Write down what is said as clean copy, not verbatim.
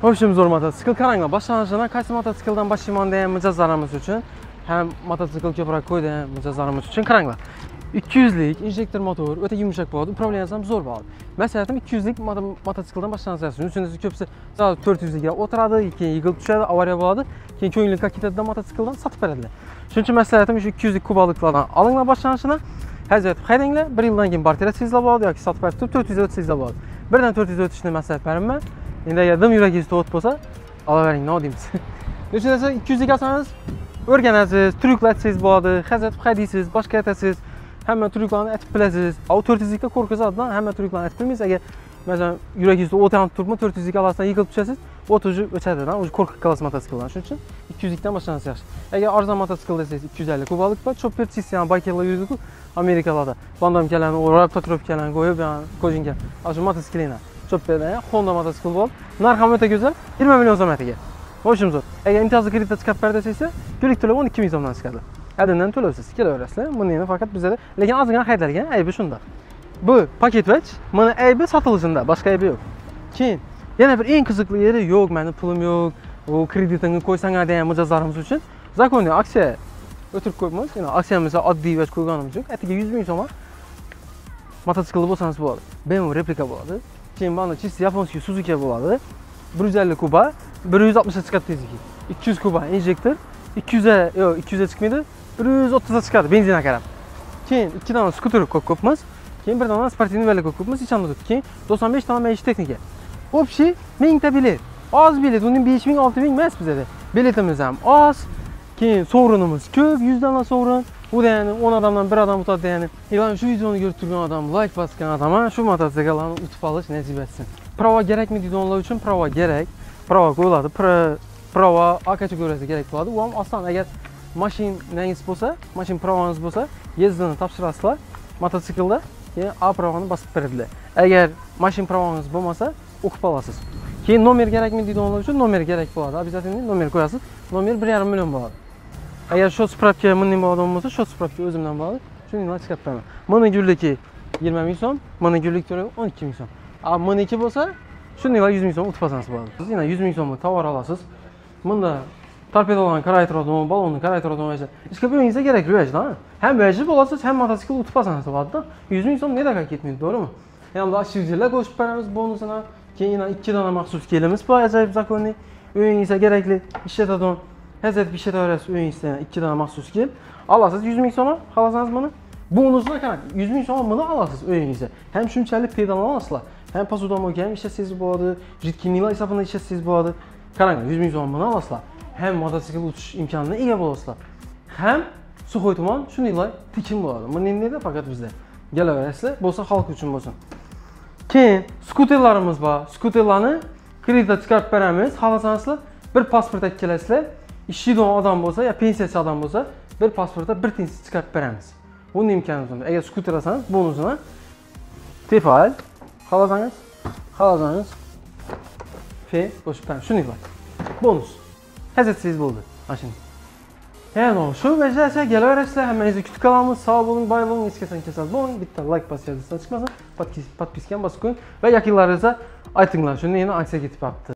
В общем, zo'r mototsikl. Qaranglar, boshlanishidan qaysi mototsikldan boshlayman degan mijozlarimiz uchun, ham mototsikl ko'proq qo'y degan mijozlarimiz uchun qaranglar. 200 lik injektor motor o'ta yumshoq bo'ladi, управления si ham zo'r bo'ladi. Masalan, 200 lik mototsikldan boshlanasiz. Shuning uchun ko'pisi 400 likka o'tiradi, keyin yiqilib tushadi, avariya bo'ladi, keyin ko'ngli ketadi, mototsikldan sotib beradilar. Shuning uchun maslahatim shu 200 lik kubaliklardan olinglar boshlanishini. Hazrat haydanglar, 1 yildan keyin barter etsangizlar bo'ladi yoki sotib berib turib 400 o'tsangizlar bo'ladi. Birdan 400 o'tishni maslahat beraman. Endi agar dim yuragingizda o't bo'lsa, olavering, nima deymiz. Shuning uchun 200 lik olsangiz, o'rganasiz, tryuklar etsangiz bo'ladi, hazrat haydaysiz, boshqa aytasiz, hamma tryuklarni aytib bilasiz. A 400 likda qo'rqasizdan hamma tryuklarni aytib bilmaysiz. Agar masalan yuragingizda o't yonib turibmi, 400 lik olasidan yiqilib tushasiz, o't уже o'chadi, уже qo'rqib qolasiz mototsikldan. Shuning uchun 200 likdan boshlansa yaxshi. Agar arzon mototsikl desangiz 250 kubalik bor, chopper chisi, ya'ni baykerlar yuradi-ku Amerikalarda. Bandomkalarni o'rab, tatuirovkalarni qo'yib, ya'ni kojinga. Shu mototsiklini chopperdan Honda mototsikl bo'lib, narxi ham o'ta go'zal, 20 million so'm atiga. Boshim zo'r. Agar imtiyozli kreditda chiqarib ber desangiz, kunlik to'lov 12 ming so'mdan chiqadi. Adindan to'lovsiz kelaverasizlar. Buni endi faqat bizada, lekin ozgina haydalgan aybi shunda. Bu paket vach, buni aybi sotilishida, boshqa aybi yo'q. Keyin yana bir eng qiziqli yeri, yo'q, meni pulim yo'q, u kreditingni qo'ysang degan mijozlarimiz uchun законный aksiya o'tirib qo'yibmiz. Ya'ni aksiyamizni oddiy vach qo'yganimiz yo'q. Atiga 100 ming so'm mototsiklli bo'lsangiz bo'ladi. BMW replika bo'ladi. Keyin mana чисто японский Suzuki bo'ladi. 150 kuba, 160 ga chiqadi tezligi. 200 kuba injektor, 200 ga, yo'q, 200 ga chiqmaydi, 130 ga chiqadi benzinga qarab. Keyin 2 dona skuter qo'yib qo'yibmiz. Keyin 1 dona sportivniy velosiped qo'yib qo'yibmiz, ichanda turibdi. Keyin 95 dona maishiy texnika. Общий 1000 ta bilet. Oz bilet, uning 5000, 6000 emas bizada. Biletimiz ham oz. Keyin sovrinimiz ko'p, 100 dona sovrin. U degani 10 odamdan 1 odam utadi degani. Iloyim shu videoni ko'rib turgan odam, like bosgan odam shu mototsikllarni utib olish nasib etsin. Prava kerakmi deydiganlar uchun prava kerak. Prava qo'yiladi. Prava A kategoriyasi kerak bo'ladi. U ham oson. Agar mashinangiz bo'lsa, mashin pravangiz bo'lsa, yezdini topshirasizlar mototsiklda, keyin A pravani bosib beradilar. Agar mashin pravangiz bo'lmasa, o'qib olasiz. Keyin nomer kerakmi deydiganlar uchun nomer kerak bo'ladi. Обязательно nomer qo'yasiz. Nomer 1,5 million bo'ladi. Agar shu spravka bunday bo'ladigan bo'lsa, shu spravka o'zimdan bo'ladi. Shuni chiqarib beraman. Mana gulliki 20 ming so'm, mana gullik to'lovi 12 ming so'm. A buniki bo'lsa, shunday 100 ming so'm utib olsangiz bo'ladi. Siz yana 100 ming so'mlik tovar olasiz. Bunda torpedolarni qaraytiradigan, balonni qaraytiradigan vajda. Ishga uyingizga kerakli vajda. Ham vajib bo'lasiz, ham mototsikl utib olsangiz bo'ladi. 100 ming so'm nega ketmaydi, to'g'rimi? Endi ashivchilar qo'shib beramiz bonusini. Keyin yana 2 dona maxsus kelimiz bor, ajoyib zakonniy. Uyingizga kerakli ishlatadigan, hazat ishlataverasiz uyingizda 2 dona maxsus kel. Olasiz 100 ming so'm, xohlasangiz buni bonusini qarang, 100 ming so'm buni olasiz uyingizga. Ham shunchalik foydalanasizlar, ham posudomoyka ham ishlatsangiz bo'ladi, jitkinilar hisobini ishlatsangiz bo'ladi. Qarang, 100 ming so'm buni olasizlar. Ham mototsikl utish imkoniga ega bo'lasizlar. Ham Suxoy tuman shundaylar tekin bo'ladi. Buni endi faqat bizda. Kelaverasizlar, bo'lsa xalq uchun bo'lsin. Keyin skuterlarimiz bor. Skuterlarni kreditda chiqarib beramiz. Xohlasangiz bir pasport olib kelasizlar. Ishlaydigan odam bo'lsa yo pensiyachi odam bo'lsa, bir pasportda bir tinsiz chiqarib beramiz. Buni imkonimiz bor. Agar skuter olsangiz, bonusini Tefal, xohlasangiz F qo'shib beramiz. Shundaylar. Bonus. Hazatsangiz bo'ldi. Mana shuni. Yani shu vajda kelaverasizlar, hammangizni kutib qolamiz. Sog' bo'ling, boy bo'ling, hech qachon kasal bo'lmang. Bitta like bosib chiqmasin, podpiska ham bosib qo'ying va yaqinlaringizga aytinglar. Shunda yana aksiya ketib qolibdi.